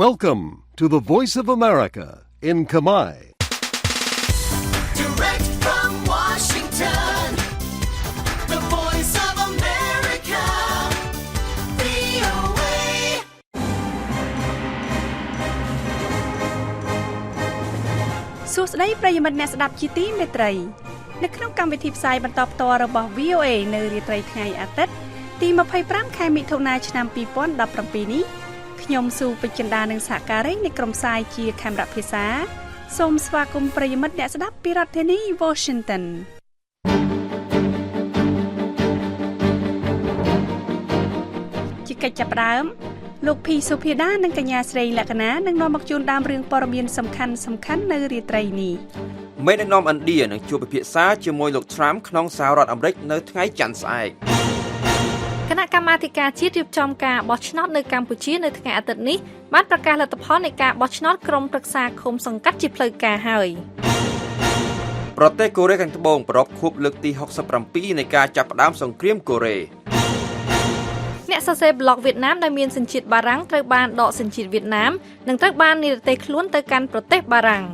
Welcome to the Voice of America in Khmer. Direct from Washington, the Voice of America, VOA. សួស្តីប្រិយមិត្តអ្នកស្ដាប់ជាទីមេត្រីនៅក្នុងកម្មវិធីផ្សាយបន្តផ្ទាល់របស់ VOA នៅរាត្រីថ្ងៃអាទិត្យទី25ខែមិថុនាឆ្នាំ2017នេះខ្ញុំស៊ូពេជ្រចិន្តានិងសហការីនៃក្រុមផ្សាយជាខេមរៈភាសាសូមស្វាគមន៍ប្រិយមិត្តអ្នកស្ដាប់ពីរដ្ឋធានី Washington ជាកិច្ចចាប់ផ្ដើមលោកភីសុភាដានិងកញ្ញាស្រីលក្ខណានឹងនាំមកជូនដើមរឿងព័ត៌មានសំខាន់សំខាន់នៅរាត្រីនេះ មេដឹកនាំឥណ្ឌានឹងជួបពិភាក្សាជាមួយលោក Trump ក្នុងសហរដ្ឋអាមេរិកនៅថ្ងៃច័ន្ទស្អែក គណៈកម្មាធិការជាតិរៀបចំការបោះឆ្នោតនៅកម្ពុជានៅថ្ងៃអាទិត្យនេះបានប្រកាសលទ្ធផលនៃការបោះឆ្នោតក្រុមប្រឹក្សាឃុំសង្កាត់ជាផ្លូវការហើយ ប្រទេសកូរ៉េខាងត្បូងប្រារព្ធខួបលើកទី67នៃការចាប់ផ្ដើមសង្គ្រាមកូរ៉េ អ្នកសរសេរប្លុកវៀតណាមដែលមានសញ្ជាតិបារាំងត្រូវបានដកសញ្ជាតិវៀតណាមនិងត្រូវបាននិរទេសខ្លួនទៅកាន់ប្រទេសបារាំង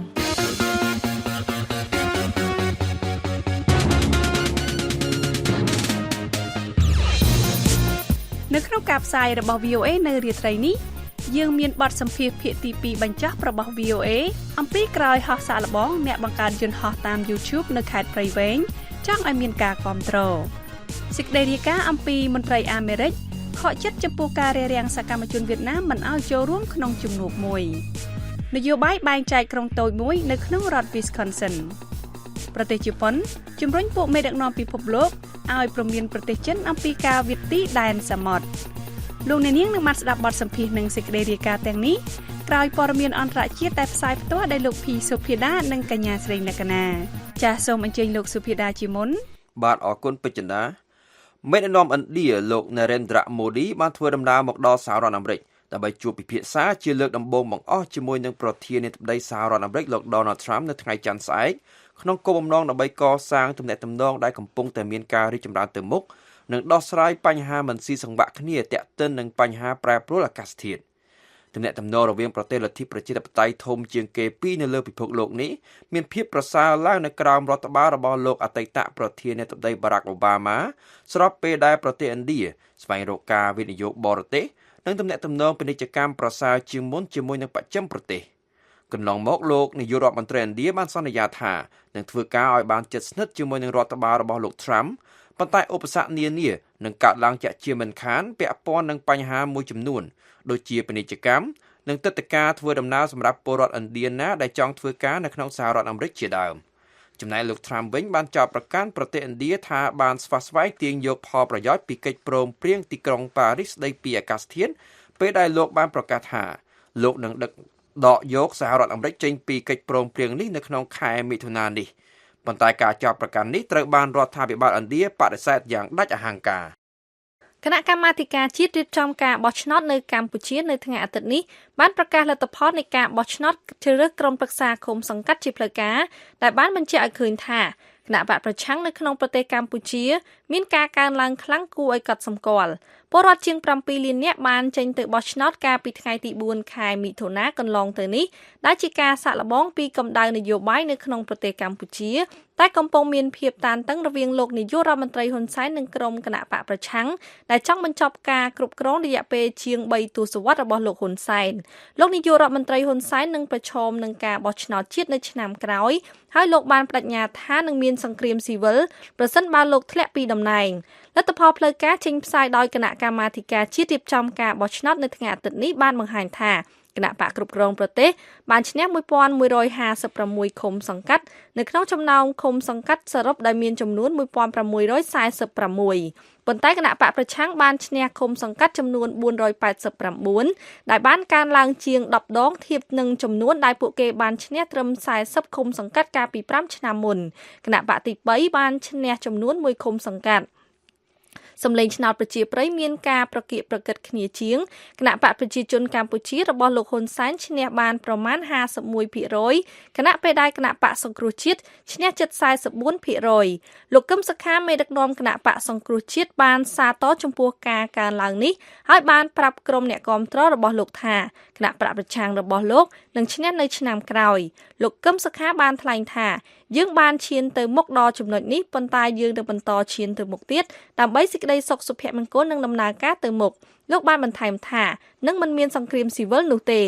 នៅក្នុងការផ្សាយរបស់ VOA នៅរាត្រីនេះយើងមានបទសម្ភាសន៍ភាគទី2បញ្ចប់របស់ VOA អំពីក្រោយហោះសាកល្បងអ្នកបង្កើតយន្តហោះតាម YouTube នៅខេត្តព្រៃវែងចង់ឲ្យមានការគាំទ្រសេចក្តីរាយការណ៍អំពីមន្ត្រីអាមេរិកខកចិត្តចំពោះការរារាំងសកម្មជនវៀតណាមមិនឲ្យចូលរួមក្នុងជំនួបមួយនយោបាយបែងចែកក្រុងតូចមួយនៅក្នុងរដ្ឋ Wisconsin ប្រទេសជប៉ុនជំរុញពួកមេដឹកនាំពិភពលោកឲ្យព្រមានប្រទេសចិនអំពីការវាយទីដែនសមុទ្រលោកអ្នកនាងនឹងបានស្ដាប់បទសម្ភាសន៍និងសេចក្តីរាយការណ៍ទាំងនេះក្រោយព័ត៌មានអន្តរជាតិដែលផ្សាយផ្ទាល់ដោយលោកភីសុភាដានិងកញ្ញាស្រីលក្ខណាចាសសូមអញ្ជើញលោកសុភាដាជាមុន បាទអរគុណពេជ្រចិន្តាមេដឹកនាំឥណ្ឌាលោក Narendra Modi បានធ្វើដំណើរមកដល់សហរដ្ឋអាមេរិកដើម្បីជួបពិភាក្សាជាលើកដំបូងបង្អស់ជាមួយនឹងប្រធានាធិបតីសហរដ្ឋអាមេរិកលោក Donald Trump នៅថ្ងៃច័ន្ទស្អែកក្នុងគោលបំណងដើម្បីកសាងទំនាក់ទំនងដែលកំពុងតែមានការរីកចម្រើនទៅមុខនិងដោះស្រាយបញ្ហាមិនស៊ីសង្វាក់គ្នាទាក់ទិននឹងបញ្ហាប្រែប្រួលអាកាសធាតុទំនាក់ទំនងរវាងប្រទេសលទ្ធិប្រជាធិបតេយ្យធំជាងគេពីរនៅលើពិភពលោកនេះមានភាពប្រសើរឡើងនៅក្រោមរដ្ឋបាលរបស់លោកអតីតប្រធានាធិបតីបារ៉ាក់អូបាម៉ាស្របពេលដែលប្រទេសឥណ្ឌាស្វែងរកការវិនិយោគបរទេសនិងទំនាក់ទំនងពាណិជ្ជកម្មប្រសើរជាងមុនជាមួយនឹងបស្ចិមប្រទេសកន្លងមកលោកនាយករដ្ឋមន្ត្រីឥណ្ឌាបានសន្យាថានឹងធ្វើការឲ្យបានជិតស្និទ្ធជាមួយនឹងរដ្ឋបាលរបស់លោក Trump ប៉ុន្តែឧបសគ្គនានានឹងកើតឡើងជាក់ជាមិនខានពាក់ព័ន្ធនឹងបញ្ហាមួយចំនួនដូចជាពាណិជ្ជកម្មនិងទិដ្ឋាការធ្វើដំណើរសម្រាប់ពលរដ្ឋឥណ្ឌាណាដែលចង់ធ្វើការនៅក្នុងសហរដ្ឋអាមេរិកជាដើមចំណែកលោក Trump វិញបានចោទប្រកាន់ប្រទេសឥណ្ឌាថាបានស្វះស្វែងទាញយកផលប្រយោជន៍ពីកិច្ចព្រមព្រៀងទីក្រុងប៉ារីសស្ដីពីអាកាសធាតុពេលដែលលោកបានប្រកាសថាលោកនឹងដឹកដកយកសហរដ្ឋអាមេរិកចេញពីកិច្ចព្រមព្រៀងនេះនៅក្នុងខែមិថុនានេះប៉ុន្តែការចោទប្រកាន់នេះត្រូវបានរដ្ឋាភិបាលឥណ្ឌាបដិសេធយ៉ាងដាច់អហង្ការ គណៈកម្មាធិការជាតិរៀបចំការបោះឆ្នោតនៅកម្ពុជានៅថ្ងៃអាទិត្យនេះបានប្រកាសលទ្ធផលនៃការបោះឆ្នោតជ្រើសរើសក្រុមប្រឹក្សាឃុំសង្កាត់ជាផ្លូវការដែលបានបញ្ជាក់ឲ្យឃើញថាគណបក្សប្រឆាំងនៅក្នុងប្រទេសកម្ពុជាមានការកើនឡើងខ្លាំងគួរឲ្យកត់សម្គាល់ពលរដ្ឋជាង7លាននាក់បានចេញទៅបោះឆ្នោតកាលពីថ្ងៃទី4ខែមិថុនាកន្លងទៅនេះដែលជាការសាកល្បងពីកម្ដៅនយោបាយនៅក្នុងប្រទេសកម្ពុជាតែកំពុងមានភាពតានតឹងរវាងលោកនាយករដ្ឋមន្ត្រីហ៊ុនសែននិងក្រុមគណបក្សប្រឆាំងដែលចង់បញ្ចប់ការគ្រប់គ្រងរយៈពេលជាង3ទសវត្សរ៍របស់លោកហ៊ុនសែនលោកនាយករដ្ឋមន្ត្រីហ៊ុនសែននឹងប្រឈមនឹងការបោះឆ្នោតជាតិនៅឆ្នាំក្រោយហើយលោកបានបដិញ្ញាថានឹងមានសង្គ្រាមស៊ីវិលប្រសិនបើលោកធ្លាក់ពីតំណែងលទ្ធផលផ្លូវការចេញផ្សាយដោយគណៈកម្មាធិការជាតិរៀបចំការបោះឆ្នោតនៅថ្ងៃអាទិត្យនេះបានបង្ហាញថាគណបក្សគ្រប់គ្រងប្រទេសបានឈ្នះ1156ឃុំសង្កាត់នៅក្នុងចំណោមឃុំសង្កាត់សរុបដែលមានចំនួន1646ប៉ុន្តែគណបក្សប្រឆាំងបានឈ្នះឃុំសង្កាត់ចំនួន489ដែលបានកើនឡើងជាង10ដងធៀបនឹងចំនួនដែលពួកគេបានឈ្នះត្រឹម40ឃុំសង្កាត់កាលពី5ឆ្នាំមុនគណបក្សទី3បានឈ្នះចំនួន1ឃុំសង្កាត់ សម្លេងឆ្នោតប្រជាប្រិយមានការប្រកៀកប្រកិតគ្នាជាងគណៈបកប្រជាជនកម្ពុជារបស់លោកហ៊ុនសែនឈ្នះបានប្រមាណ 51% ខណៈពេលដែលគណៈបកសង្គ្រោះជាតិឈ្នះជិត 44% លោកកឹមសុខាមេដឹកនាំគណៈបកសង្គ្រោះជាតិបានសាទរចំពោះការកើនឡើងនេះហើយបានប្រាប់ក្រុមអ្នកគាំទ្ររបស់លោកថាគណៈបកប្រឆាំងរបស់លោកនឹងឈ្នះនៅឆ្នាំក្រោយលោកកឹមសុខាបានថ្លែងថាយើងបានឈានទៅមុខដល់ចំណុចនេះប៉ុន្តែយើងនឹងបន្តឈានទៅមុខទៀតដើម្បីសេចក្តីសុខសុភមង្គលនិងដំណើរការទៅមុខលោកបានបន្ថែមថានឹងមិនមានសង្គ្រាមស៊ីវិលនោះទេ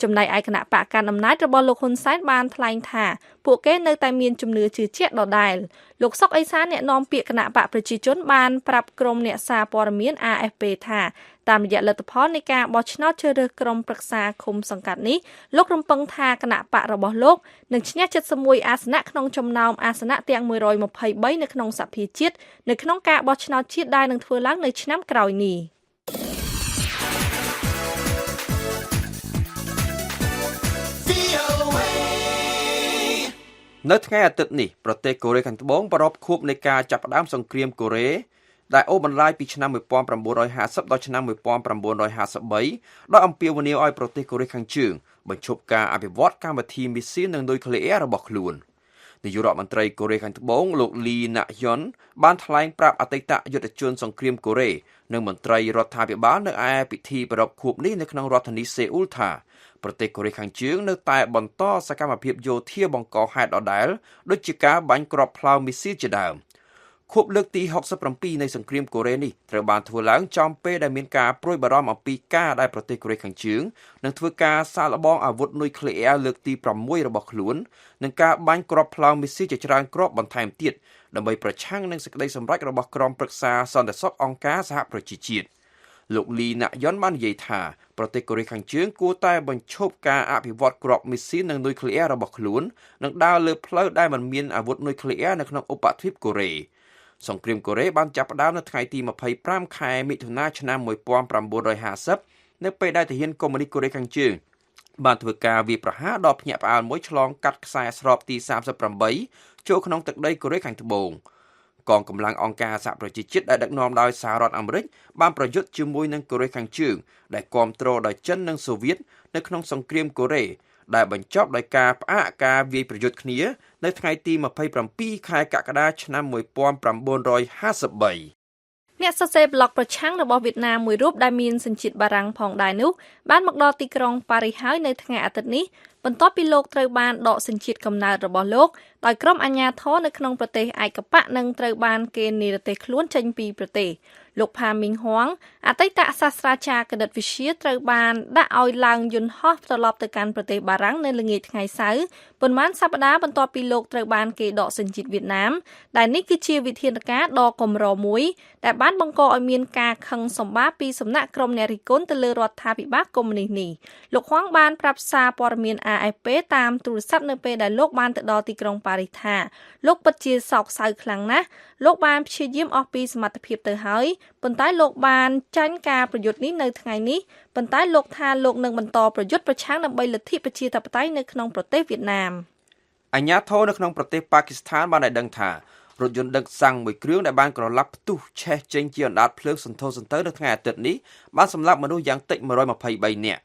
ចំណែកឯគណៈបកកណ្ដាលអំណាចរបស់លោកហ៊ុនសែនបានថ្លែងថាពួកគេនៅតែមានជំនឿជឿជាក់ដដែលលោកសុកអេសានអ្នកនាំពាក្យគណៈបកប្រជាជនបានប្រាប់ក្រុមអ្នកសារព័ត៌មាន AFP ថាតាមរយៈលទ្ធផលនៃការបោះឆ្នោតជ្រើសរើសក្រុមប្រឹក្សាឃុំសង្កាត់នេះលោករំពឹងថាគណៈបករបស់លោកនឹងឈ្នះ71អាសនៈក្នុងចំណោមអាសនៈទាំង123នៅក្នុងសភាជាតិនៅក្នុងការបោះឆ្នោតជាតិដែលនឹងធ្វើឡើងនៅឆ្នាំក្រោយនេះនៅថ្ងៃអាទិត្យនេះប្រទេសកូរ៉េខាងត្បូងប្រារព្ធខួបនៃការចាប់ផ្ដើមសង្គ្រាមកូរ៉េដែលអូសបន្លាយពីឆ្នាំ1950ដល់ឆ្នាំ1953ដោយអំពាវនាវឲ្យប្រទេសកូរ៉េខាងជើងបញ្ឈប់ការអភិវឌ្ឍកម្មវិធីមីស៊ីលនិងនុយក្លេអ៊ែររបស់ខ្លួននាយករដ្ឋមន្ត្រីកូរ៉េខាងត្បូងលោកលីណាក់យ៉ុនបានថ្លែងប្រាប់អតីតយុទ្ធជនសង្គ្រាមកូរ៉េនិងមន្ត្រីរដ្ឋាភិបាលនៅឯពិធីប្រារព្ធខួបនេះនៅក្នុងរដ្ឋធានីសេអ៊ូលថាប្រទេសកូរ៉េខាងជើងនៅតែបន្តសកម្មភាពយោធាបង្កហេតុដដែលដូចជាការបាញ់គ្រាប់ផ្លោងមីស៊ីលជាដើមខួបលើកទី67នៃសង្គ្រាមកូរ៉េនេះត្រូវបានធ្វើឡើងចំពេលដែលមានការព្រួយបារម្ភអំពីការដែលប្រទេសកូរ៉េខាងជើងនឹងធ្វើការសាកល្បងអាវុធនុយក្លេអ៊ែរលើកទី6របស់ខ្លួននិងការបាញ់គ្រាប់ផ្លោងមីស៊ីលជាច្រើនគ្រាប់បន្ថែមទៀតដើម្បីប្រឆាំងនឹងសេចក្តីសម្រេចរបស់ក្រុមប្រឹក្សាសន្តិសុខអង្គការសហប្រជាជាតិលោកលីណាក់យ៉ុនបាននិយាយថាប្រទេសកូរ៉េខាងជើងគួរតែបញ្ឈប់ការអភិវឌ្ឍគ្រាប់មីស៊ីលនិងនុយក្លេអ៊ែររបស់ខ្លួននិងដើរលើផ្លូវដែលមិនមានអាវុធនុយក្លេអ៊ែរនៅក្នុងឧបទ្វីបកូរ៉េសង្គ្រាមកូរ៉េបានចាប់ផ្ដើមនៅថ្ងៃទី25ខែមិថុនាឆ្នាំ1950នៅពេលដែលទាហានកុម្មុយនីសកូរ៉េខាងជើងបានធ្វើការវាយប្រហារដ៏ភ្ញាក់ផ្អើលមួយឆ្លងកាត់ខ្សែស្រោបទី38ចូលក្នុងទឹកដីកូរ៉េខាងត្បូងកងកម្លាំងអង្គការសហប្រជាជាតិដែលដឹកនាំដោយសហរដ្ឋអាមេរិកបានប្រយុទ្ធជាមួយនឹងកូរ៉េខាងជើងដែលគាំទ្រដោយចិននិងសូវៀតនៅក្នុងសង្គ្រាមកូរ៉េដែលបញ្ចប់ដោយការផ្អាកការវាយប្រយុទ្ធគ្នានៅថ្ងៃទី27ខែកក្កដាឆ្នាំ1953អ្នកសរសេរប្លុកប្រឆាំងរបស់វៀតណាមមួយរូបដែលមានសញ្ជាតិបារាំងផងដែរនោះបានមកដល់ទីក្រុងប៉ារីសហើយនៅថ្ងៃអាទិត្យនេះបន្ទាប់ពីលោកត្រូវបានដកសញ្ជាតិកំណើតរបស់លោកដោយក្រុមអាជ្ញាធរនៅក្នុងប្រទេសឯកបក្សនិងត្រូវបានគេនិរទេសខ្លួនចេញពីប្រទេសលោកផាមីងហួងអតីតសាស្ត្រាចារ្យគណិតវិទ្យាត្រូវបានដាក់ឲ្យឡើងយន្តហោះត្រឡប់ទៅកាន់ប្រទេសបារាំងនៅល្ងាចថ្ងៃសៅរ៍ប៉ុន្មានសប្តាហ៍បន្ទាប់ពីលោកត្រូវបានគេដកសញ្ជាតិវៀតណាមដែលនេះគឺជាវិធានការដ៏កម្រមួយដែលបានបង្កឲ្យមានការខឹងសម្បាពីសំណាក់ក្រុមអ្នករិះគន់ទៅលើរដ្ឋាភិបាលកុម្មុយនីសនេះលោកហួងបានប្រាប់សារព័ត៌មាន AFP តាមទូរស័ព្ទនៅពេលដែលលោកបានទៅដល់ទីក្រុងប៉ារីសថាលោកពិតជាសោកសៅខ្លាំងណាស់លោកបានព្យាយាមអស់ពីសមត្ថភាពទៅហើយប៉ុន្តែលោកបានចាញ់ការប្រយុទ្ធនេះនៅថ្ងៃនេះប៉ុន្តែលោកថាលោកនឹងបន្តប្រយុទ្ធប្រឆាំងដើម្បីលទ្ធិប្រជាធិបតេយ្យនៅក្នុងប្រទេសវៀតណាមអាជ្ញាធរនៅក្នុងប្រទេសប៉ាគីស្ថានបានឲ្យដឹងថារថយន្តដឹកសាំងមួយគ្រឿងដែលបានក្រឡាប់ផ្ទុះឆេះចេញជាអណ្ដាតភ្លើងសន្ធោសន្ធៅនៅថ្ងៃអាទិត្យនេះបានសម្លាប់មនុស្សយ៉ាងតិច123នាក់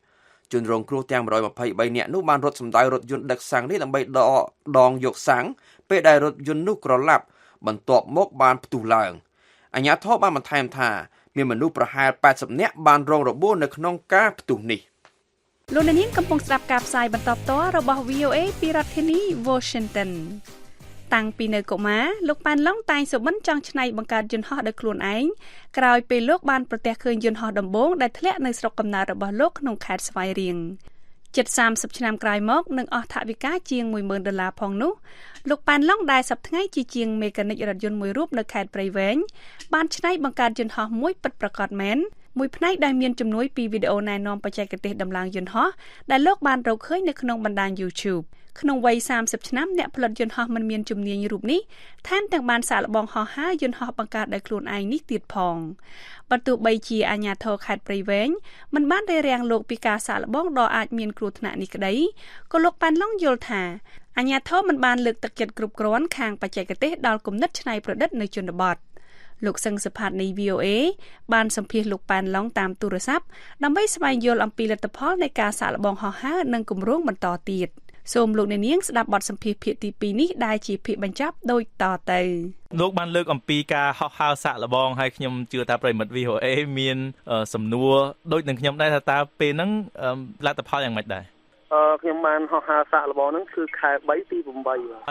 ជនរងគ្រោះទាំង123នាក់នោះបានរត់សម្ដៅរថយន្តដឹកសាំងនេះដើម្បីដងយកសាំងពេលដែលរថយន្តនោះក្រឡាប់បន្ទាប់មកបានផ្ទុះឡើងអាជ្ញាធរបានបន្ថែមថាមានមនុស្សប្រហែល80នាក់បានរងរបួសនៅក្នុងការផ្ទុះនេះលោកអ្នកនាងកំពុងស្ដាប់ការផ្សាយបន្តផ្ទាល់របស់ VOA ពីរដ្ឋធានី Washington តាំងពីនៅកុមារលោកប៉ែនឡុងតែងសុបិនចង់ច្នៃបង្កើតយន្តហោះដោយខ្លួនឯងក្រោយពេលលោកបានប្រទះឃើញយន្តហោះដំបូងដែលធ្លាក់នៅស្រុកកំណើតរបស់លោកក្នុងខេត្តស្វាយរៀងជិត30ឆ្នាំក្រោយមកនឹងអស់ថវិកាជាង 10,000 ដុល្លារផងនោះលោកប៉ែនឡុងដែលសប្តាហ៍ថ្ងៃជាជាងមេកានិករថយន្តមួយរូបនៅខេត្តព្រៃវែងបានច្នៃបង្កើតយន្តហោះមួយពិតប្រាកដមែនមួយផ្នែកដែលមានជំនួយពីវីដេអូណែនាំបច្ចេកទេសដំឡើងយន្តហោះដែលលោកបានរកឃើញនៅក្នុងបណ្ដាញ YouTube ក្នុងវ័យ30ឆ្នាំអ្នកផលិតយន្តហោះមិនមានជំនាញរូបនេះថែមទាំងបានសាកល្បងហោះហើរយន្តហោះបង្កើតដោយខ្លួនឯងនេះទៀតផងបើទោះបីជាអាជ្ញាធរខេត្តព្រៃវែងមិនបានរារាំងលោកពីការសាកល្បងដ៏អាចមានគ្រោះថ្នាក់នេះក្តីក៏លោកប៉ាន់ឡុងយល់ថាអាជ្ញាធរមិនបានលើកទឹកចិត្តគ្រប់គ្រាន់ខាងបច្ចេកទេសដល់គំនិតច្នៃប្រឌិតនៅជនបទ លោកសឹងសុផាតនៃ VOA បានសម្ភាសលោកប៉ែនឡុងតាមទូរស័ព្ទដើម្បីស្វែងយល់អំពីលទ្ធផលនៃការសាកល្បងហោះហើរនិងគម្រោងបន្តទៀតសូមលោកអ្នកនាងស្ដាប់បទសម្ភាសន៍ភាគទី2នេះដែលជាភាគបញ្ចប់ដូចតទៅលោកបានលើកអំពីការហោះហើរសាកល្បងហើយខ្ញុំជឿថាប្រិមិត្ត VOA មានសំណួរដូចនឹងខ្ញុំដែរថាតើពេលហ្នឹងលទ្ធផលយ៉ាងម៉េចដែរខ្ញុំបានហោះហើរសាកល្បងហ្នឹងគឺខែ3ទី8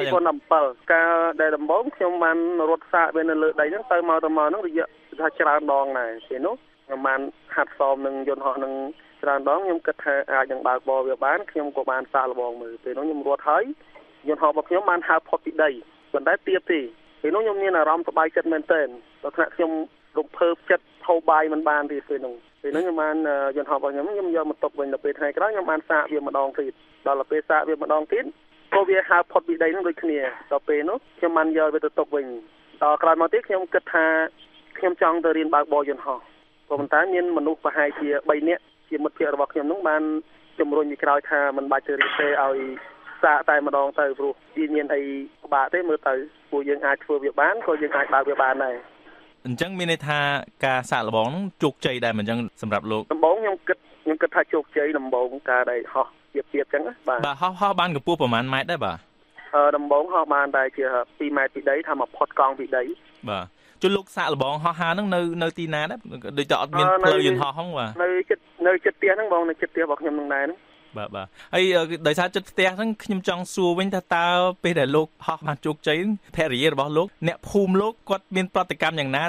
2017កាលដែលដំបូងខ្ញុំបានរត់សាកវានៅលើដីហ្នឹងទៅមកហ្នឹងរយៈថាច្រើនដងដែរពេលនោះខ្ញុំបានហាត់សមនឹងយន្តហោះហ្នឹងច្រើនដងខ្ញុំគិតថាអាចនឹងបើកបរវាបានខ្ញុំក៏បានសាកល្បងមើលពេលនោះខ្ញុំរត់ហើយយន្តហោះរបស់ខ្ញុំបានហើរផុតពីដីប៉ុន្តែទាបទេពេលនោះខ្ញុំមានអារម្មណ៍សប្បាយចិត្តមែនទែនដល់ថ្នាក់ខ្ញុំរំភើបចិត្តហូបបាយមិនបានទេពេលនោះខ្ញុំបានយន្តហោះរបស់ខ្ញុំខ្ញុំយកមកទុកវិញដល់ពេលថ្ងៃក្រោយខ្ញុំបានសាកវាម្ដងទៀតដល់ពេលសាកវាម្ដងទៀតក៏វាហើរផុតពីដីនោះដូចគ្នាដល់ពេលនោះខ្ញុំបានយកវាទៅទុកវិញដល់ក្រោយមកទៀតខ្ញុំគិតថាខ្ញុំចង់ទៅរៀនបើកបរយន្តហោះក៏ប៉ុន្តែមានមនុស្សប្រហែលជា3នាក់ជាមិត្តភ័ក្តិរបស់ខ្ញុំនោះបានជំរុញពីក្រោយថាមិនបាច់ទៅរៀនទេឲ្យសាកតែម្ដងទៅព្រោះវាមានអីពិបាកទេមើលទៅពួកយើងអាចធ្វើវាបានក៏យើងអាចបើកវាបានដែរអញ្ចឹងមានន័យថាការសាកល្បងហ្នឹងជោគជ័យដែរមិនអញ្ចឹងសម្រាប់លោកដំបូងខ្ញុំគិតថាជោគជ័យដំបូងការដែលហោះជាទៀតអញ្ចឹងបាទបាទហោះបានកម្ពស់ប្រហែលម៉ែត្រដែរបាទដំបូងហោះបានតែជា2ម៉ែត្រពីដីថាមកផុតកង់ពីដីបាទជលោកសាកល្បងហោះហើរហ្នឹងនៅទីណាដែរដូចតែអត់មានផ្លូវយន្តហោះហ្នឹងបាទនៅចិត្តផ្ទះហ្នឹងបងនៅចិត្តផ្ទះរបស់ខ្ញុំហ្នឹងដែរបាទបាទហើយដោយសារចិត្តផ្ទះហ្នឹងខ្ញុំចង់សួរវិញថាតើពេលដែលលោកហោះបានជោគជ័យភរិយារបស់លោកអ្នកភូមិលោកគាត់មានប្រតិកម្មយ៉ាងណា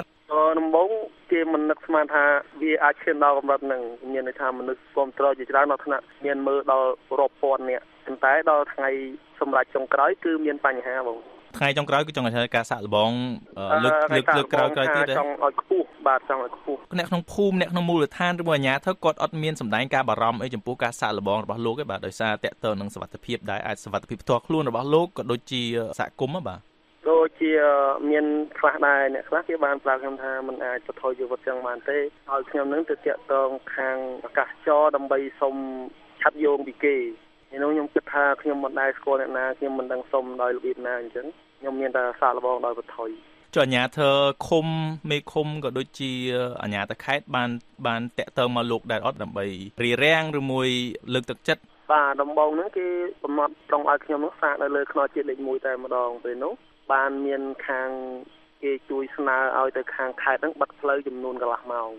ដំបូងគេមិននឹកស្មានថាវាអាចឈានដល់កម្រិតហ្នឹងមានន័យថាមនុស្សគ្រប់គ្រងជាច្រើនដល់ថ្នាក់មានមើលដល់រាប់ពាន់នាក់ប៉ុន្តែដល់ថ្ងៃសម្រាប់ចុងក្រោយគឺមានបញ្ហាបងថ្ងៃចុងក្រោយគឺចង់ឲ្យការសាកល្បងលើកក្រោយទៀតចង់ឲ្យខ្ពស់បាទចង់ឲ្យខ្ពស់អ្នកក្នុងភូមិអ្នកក្នុងមូលដ្ឋានឬមួយអាជ្ញាធរគាត់អត់មានសម្ដែងការបារម្ភអីចំពោះការសាកល្បងរបស់លោកទេបាទដោយសារតាក់ទងនឹងសុវត្ថិភាពដែរអាចសុវត្ថិភាពផ្ទាល់ខ្លួនរបស់លោកក៏ដូចជាសហគមន៍បាទដូចជាមានខ្លះដែរអ្នកខ្លះគេបានប្រាប់ខ្ញុំថាมันអាចបន្ថយជីវិតចឹងបានទេឲ្យខ្ញុំនឹងទៅតាក់ទងខាងអាកាសចរដើម្បីសុំឆាត់យោងពីគេនោះខ្ញុំគិតថាខ្ញុំមិនដែលស្គាល់អ្នកណាខ្ញុំមិនដឹងសុំដោយរបៀបណាអញ្ចឹងខ្ញុំមានតែសាកល្បងដោយបន្ថយចុះអាជ្ញាធរឃុំមេឃុំក៏ដូចជាអាជ្ញាធរខេត្តបានតាក់ទងមកលោកដែរអត់ដើម្បីរារាំងឬមួយលើកទឹកចិត្តបាទដំបូងហ្នឹងគេកំណត់ត្រង់ឲ្យខ្ញុំនោះសាកនៅលើខ្នល់ជាតិលេខ1តែម្ដងពេលនោះបានមានខាងគេជួយស្នើឲ្យទៅខាងខេត្តហ្នឹងបិទផ្លូវចំនួនកន្លះម៉ោង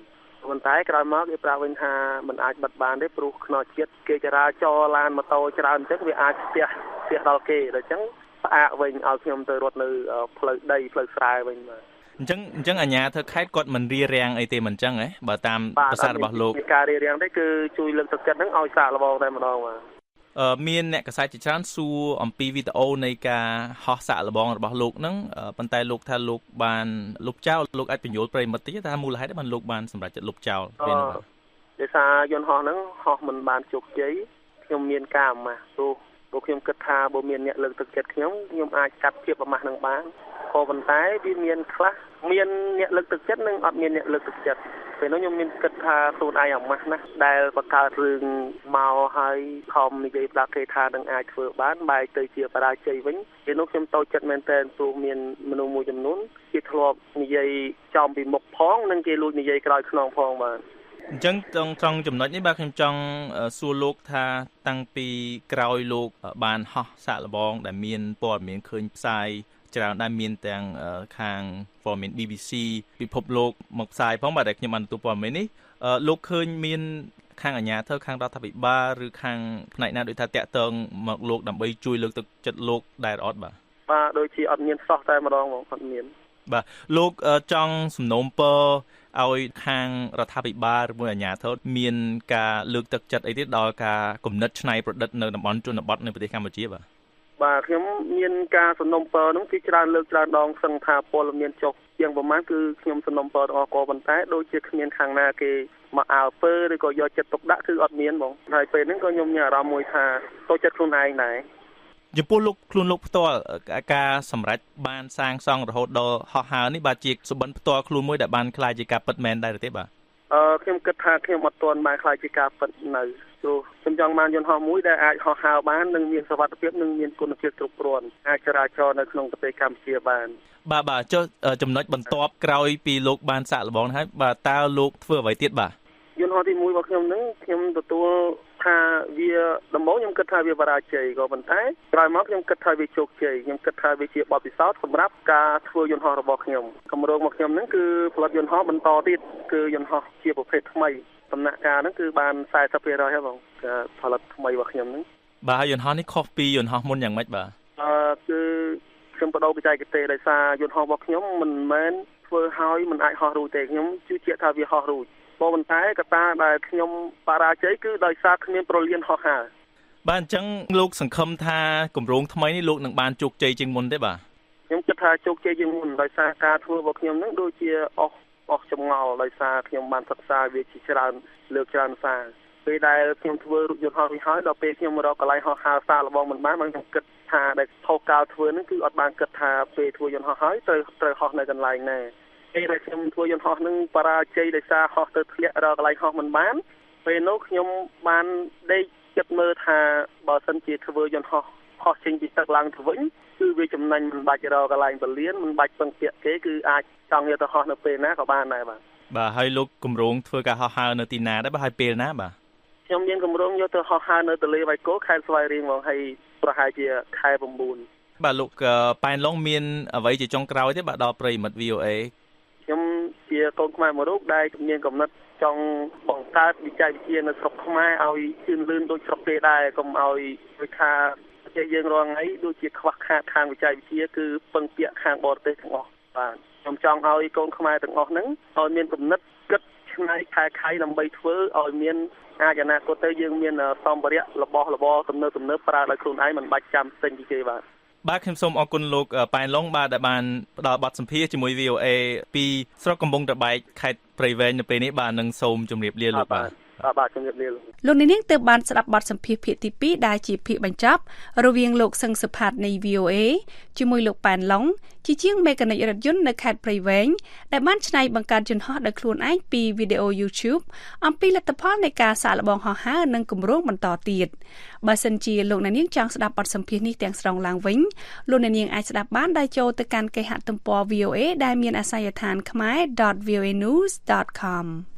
ប៉ុន្តែក្រោយមកគេប្រាប់វិញថាมันអាចបិទបានទេព្រោះខ្នល់ជាតិគេចរាចរឡានម៉ូតូច្រើនអញ្ចឹងវាអាចស្ទះដល់គេដល់អញ្ចឹងផ្អាកវិញឲ្យខ្ញុំទៅរត់នៅផ្លូវដីផ្លូវស្រែវិញបាទអញ្ចឹងអាជ្ញាធរខេត្តគាត់មិនរារាំងអីទេមិនអញ្ចឹងហ៎បើតាមប្រសាសន៍របស់លោកការរារាំងទេគឺជួយលើកទឹកចិត្តហ្នឹងឲ្យសាកល្បងតែម្ដងបាទមានអ្នកកសែតជាច្រើនសួរអំពីវីដេអូនៃការហោះសាកល្បងរបស់លោកហ្នឹងប៉ុន្តែលោកថាលោកបានលុបចោលលោកអាចបញ្យល់ប្រិយមិត្តតិចថាមូលហេតុបានលោកបានសម្រេចចិត្តលុបចោលពេលនោះបាទដោយសារយន្តហោះហ្នឹងហោះមិនបានជោគជ័យខ្ញុំមានការអាម៉ាស់ព្រោះខ្ញុំគិតថាបើមានអ្នកលើកទឹកចិត្តខ្ញុំអាចកាត់ភាពអាម៉ាស់នឹងបានក៏ប៉ុន្តែវាមានខ្លះមានអ្នកលើកទឹកចិត្តនិងអត់មានអ្នកលើកទឹកចិត្តពេលនោះខ្ញុំមានគិតថាខ្លួនឯងអាម៉ាស់ណាស់ដែលបង្កើតរឿងមកហើយខំនិយាយប្រាប់គេថានឹងអាចធ្វើបានបែរទៅជាបរាជ័យវិញពេលនោះខ្ញុំតូចចិត្តមែនទែនព្រោះមានមនុស្សមួយចំនួនគេធ្លាប់និយាយចំពីមុខផងនិងគេលួចនិយាយក្រោយខ្នងផងបាទអញ្ចឹងត្រង់ចំណុចនេះបាទខ្ញុំចង់សួរលោកថាតាំងពីក្រោយលោកបានហោះសាកល្បងដែលមានព័ត៌មានឃើញផ្សាយច្រើនដែរមានទាំងខាងព័ត៌មាន BBC ពិភពលោកមកផ្សាយផងបាទដែលខ្ញុំបានទទួលព័ត៌មាននេះលោកឃើញមានខាងអាជ្ញាធរខាងរដ្ឋាភិបាលឬខាងផ្នែកណាដូចថាតាក់ទងមកលោកដើម្បីជួយលើកទឹកចិត្តលោកដែរអត់បាទបាទដូចជាអត់មានសោះតែម្ដងបងអត់មានបាទលោកចង់សំណូមពរឲ្យខាងរដ្ឋាភិបាលឬមួយអាជ្ញាធរមានការលើកទឹកចិត្តអីទៀតដល់ការគំនិតច្នៃប្រឌិតនៅតំបន់ជនបទនៅប្រទេសកម្ពុជាបាទបាទខ្ញុំមានការសំណូមពរនោះគឺច្រើនលើកច្រើនដងសឹងថាពលមានចុះជាងប្រមាណគឺខ្ញុំសំណូមពរទាំងអស់ក៏ប៉ុន្តែដូចជាគ្មានខាងណាគេមកអើពើឬក៏យកចិត្តទុកដាក់គឺអត់មានបងហើយពេលហ្នឹងក៏ខ្ញុំមានអារម្មណ៍មួយថាតូចចិត្តខ្លួនឯងដែរចំពោះលោកខ្លួនលោកផ្ទាល់ការសម្រេចបានសាងសង់រហូតដល់ហោះហើរនេះបាទជាសុបិនផ្ទាល់ខ្លួនមួយដែលបានក្លាយជាការពិតមែនដែរទេបាទខ្ញុំគិតថាខ្ញុំអត់ទាន់បានក្លាយជាការពិតនៅព្រោះខ្ញុំចង់បានយន្តហោះមួយដែលអាចហោះហើរបាននិងមានសុវត្ថិភាពនិងមានគុណភាពគ្រប់គ្រាន់អាចចរាចរណ៍នៅក្នុងប្រទេសកម្ពុជាបាន បាទបាទចុះចំណុចបន្ទាប់ក្រោយពីលោកបានសាកល្បងហើយបាទតើលោកធ្វើអ្វីទៀតបាទ យន្តហោះទី1របស់ខ្ញុំហ្នឹងខ្ញុំទទួលថាវាដំបូងខ្ញុំគិតថាវាបរាជ័យក៏ប៉ុន្តែក្រោយមកខ្ញុំគិតថាវាជោគជ័យខ្ញុំគិតថាវាជាបទពិសោធន៍សម្រាប់ការធ្វើយន្តហោះរបស់ខ្ញុំគម្រោងរបស់ខ្ញុំហ្នឹងគឺផលិតយន្តហោះបន្តទៀតគឺយន្តហោះជាប្រភេទថ្មីដំណាក់កាលហ្នឹងគឺបាន40%ហើយបងផលិតថ្មីរបស់ខ្ញុំហ្នឹង បាទហើយយន្តហោះនេះខុសពីយន្តហោះមុនយ៉ាងម៉េចបាទ គឺខ្ញុំបដូរបច្ចេកទេសដោយសារយន្តហោះរបស់ខ្ញុំមិនមែនធ្វើហើយមិនអាចហោះរួចទេខ្ញុំជឿជាក់ថាវាហោះរួចប៉ុន្តែកត្តាដែលខ្ញុំបរាជ័យគឺដោយសារគ្មានប្រលានហោះហើរ បាទអញ្ចឹងលោកសង្ឃឹមថាគម្រោងថ្មីនេះលោកនឹងបានជោគជ័យជាងមុនទេបាទ ខ្ញុំគិតថាជោគជ័យជាងមុនដោយសារការធ្វើរបស់ខ្ញុំនឹងដូចជាអស់អស់ចម្ងល់ដោយសារខ្ញុំបានសិក្សាវាជាច្រើនលើកច្រើនសារពេលដែលខ្ញុំធ្វើរូបយន្តហោះរួចហើយដល់ពេលខ្ញុំរកកន្លែងហោះហើរសាកល្បងមិនបានបានខ្ញុំគិតថាដែលថោកកាលធ្វើនឹងគឺអត់បានគិតថាពេលធ្វើយន្តហោះហើយត្រូវត្រូវហោះនៅកន្លែងណាពេលដែលខ្ញុំធ្វើយន្តហោះនឹងបរាជ័យដោយសារហោះទៅធ្លាក់រកកន្លែងហោះមិនបានពេលនោះខ្ញុំបានដេកគិតមើលថាបើសិនជាធ្វើយន្តហោះហោះចេញពីទឹកឡើងទៅវិញគឺវាចំណេញមិនបាច់រកកន្លែងពលានមិនបាច់ពឹងពាក់គេគឺអាចចង់យកទៅហោះនៅពេលណាក៏បានដែរបាទ បាទហើយលោកគម្រោងធ្វើការហោះហើរនៅទីណាដែរបាទហើយពេលណាបាទ ខ្ញុំមានគម្រោងយកទៅហោះហើរនៅទន្លេវៃគោខេត្តស្វាយរៀងហ្មងហើយប្រហែលជាខែ9 បាទលោកប៉ែនឡុងមានអ្វីជាចុងក្រោយទេបាទដល់ប្រិយមិត្ត VOA ខ្ញុំជាកូនខ្មែរមួយរូបដែលមានកំណត់ចង់បង្កើតវិច័យវិទ្យានៅស្រុកខ្មែរឲ្យជឿនលឿនដូចស្រុកគេដែរកុំឲ្យដូចថាប្រទេសយើងរាល់ថ្ងៃដូចជាខ្វះខាតខាងវិច័យវិទ្យាគឺពឹងពាក់ខាងបរទេសទាំងអស់បាទខ្ញុំចង់ឲ្យកូនខ្មែរទាំងអស់ហ្នឹងឲ្យមានគំនិតគិតឆ្នៃខែខៃដើម្បីធ្វើឲ្យមានអាចអនាគតទៅយើងមានសម្ភារៈរបស់របរទំនើបទំនើបប្រើដោយខ្លួនឯងមិនបាច់ចាំទិញពីគេបាទ បាទខ្ញុំសូមអរគុណលោកប៉ែនឡុងបាទដែលបានផ្ដល់បទសម្ភាសន៍ជាមួយ VOA ពីស្រុកកំពង់ត្របែកខេត្តព្រៃវែងនៅពេលនេះបាទនឹងសូមជម្រាបលាលោកបាទ បាទជំរាបលា លោកអ្នកនាងទើបបានស្ដាប់បទសម្ភាសន៍ភាគទី2ដែលជាភាគបញ្ចប់រវាងលោកសឹងសុផាតនៃ VOA ជាមួយលោកប៉ែនឡុងជាជាងមេកានិករថយន្តនៅខេត្តព្រៃវែងដែលបានច្នៃបង្កើតយន្តហោះដោយខ្លួនឯងពីវីដេអូ YouTube អំពីលទ្ធផលនៃការសាកល្បងហោះហើរនិងគម្រោងបន្តទៀតបើសិនជាលោកអ្នកនាងចង់ស្ដាប់បទសម្ភាសន៍នេះទាំងស្រុងឡើងវិញលោកអ្នកនាងអាចស្ដាប់បានដោយចូលទៅកាន់គេហទំព័រ VOA ដែលមានអាសយដ្ឋាន khmer.voanews.com។